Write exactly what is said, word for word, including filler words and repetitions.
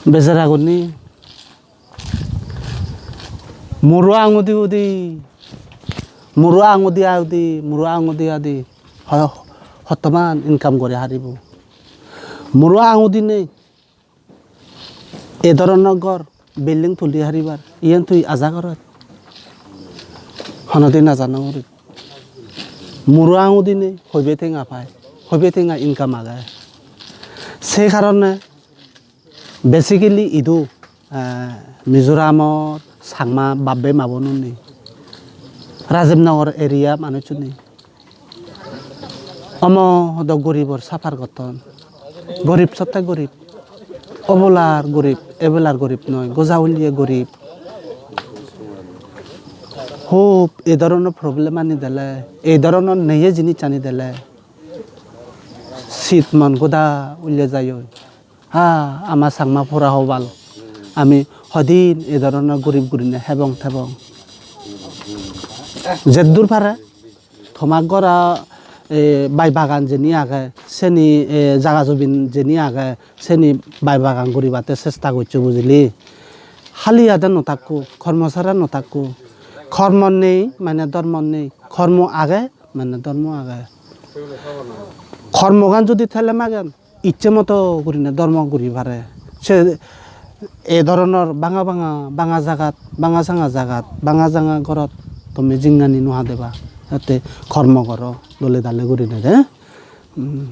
Bejaragunni muro angudi udi, muro angudi udi, muro angudi udi ho-, hottoman income guri haribo. Muro angudi nei. E dhoronor ghor, building tuli haribar, iyen tui aja gorot? Honodin aja nw gurib. Muro angudi nei, hoibe tenga pai, hoibe tenga income age. Se karone basically idu, eh, Mizoramor Changma bab-bei ma-bonunni, Rajibnagar area manuchchunni omohodo goribor suffer gotton. Gorib sotte gorib. Obolar gorib, ebelar gorib noi, goja uliye gorib. Hub ei dhoronor problem ani dele, ei dhoronor neye jinis ani dele, sit mon goda uliye jai oi. Ha, ama Changma pora hobal. Ami hodin ei dhoronor gorib gurinei hebong thebong. Jeddur pare toma ghora, e, bai bagan jeni age, seni, e, jaga jobin jeni age, seni bai bagan guribatte chesta goccho bujili. Hali ade no thakko, kormo sara no thakko. Kormo nei mane dhormo nei, kormo age mane dhormo age. Kormogan judi thele magen, icche moto gurinei dhormo guri pare. Se ei dhoronor banga banga, banga jagat, banga sanga jagat, banga janga gorot tumi jinghani nw hadeba. Jatte kormo goro dole dale gurinei de. Hmm.